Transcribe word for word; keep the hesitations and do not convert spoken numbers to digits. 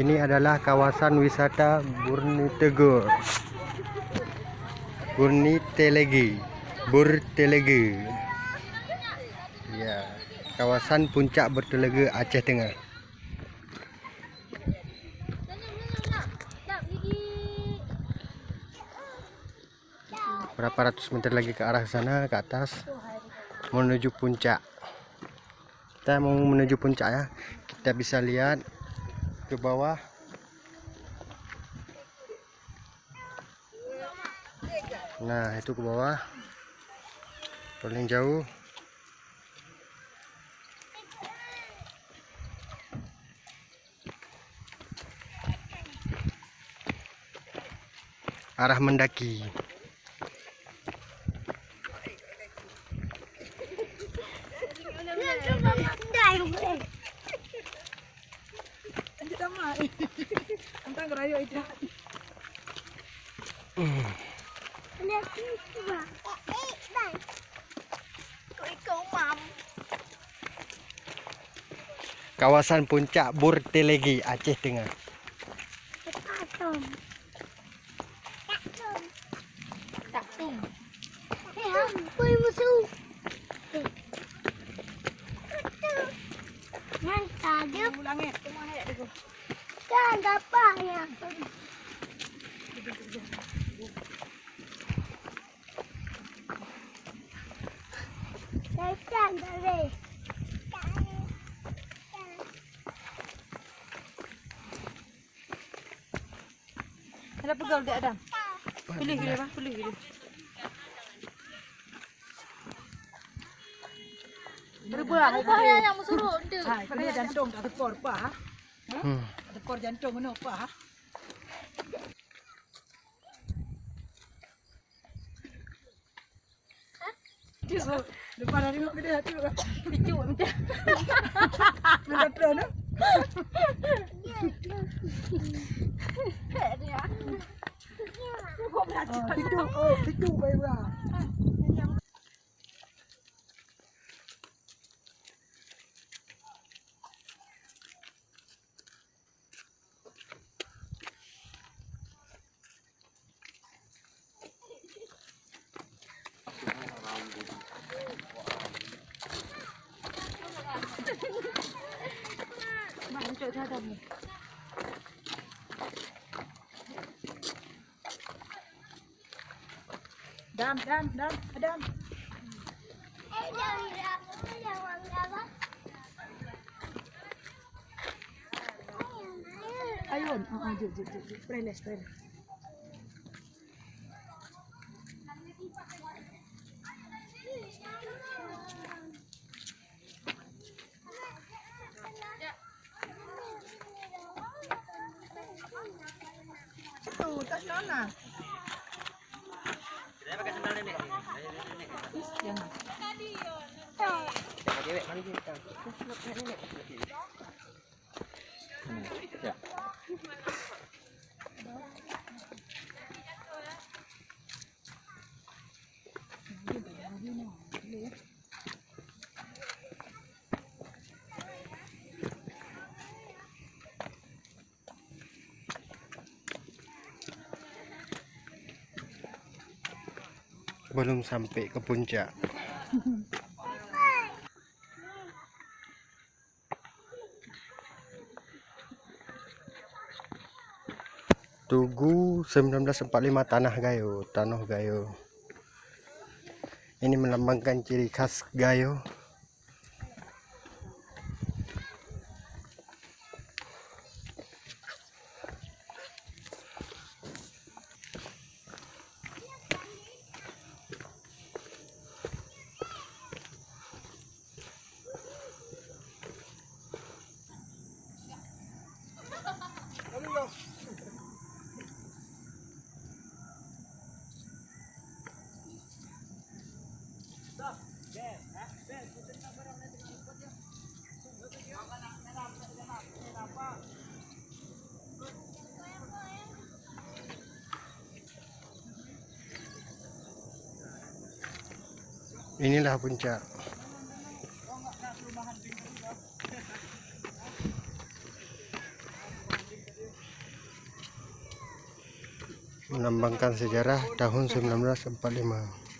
Ini adalah kawasan wisata Burni Tegor. Burni Telege. Bur Telege. Ya, kawasan puncak Bur Telege, Aceh Tengah. Berapa ratus meter lagi ke arah sana, ke atas, menuju puncak. Kita mau menuju puncak, ya. Kita bisa lihat ke bawah. Nah, itu ke bawah. Paling jauh. Arah mendaki. Kawasan puncak Bur Telege, Aceh Tengah. Taktung. Eh, ampun musuh. Mantap dia. Langit. Kan dapat ya. Kan dari. Ada peugah dek Adam. Pilih gini, bah, pilih gini. Berubah. Berubah ya yang musuh tu. Ha, kena jantung tak tekor, Pak, ha? Hmm. Tekor jantung kena, Pak, ha? Depan hari mak gede tu. Picu minta. Minta tu. Oh, picu, oh, picu baik. Dam, dam, dam, dam. Ayun, oh, oh, jom, jom, jom, jom. Preles, preles. Tu, tak salah. Jangan. Belum sampai ke puncak. Tugu sembilan belas empat lima Tanah Gayo, Tanoh Gayo. Ini melambangkan ciri khas Gayo. Inilah puncak. melambangkan sejarah tahun sembilan belas empat lima.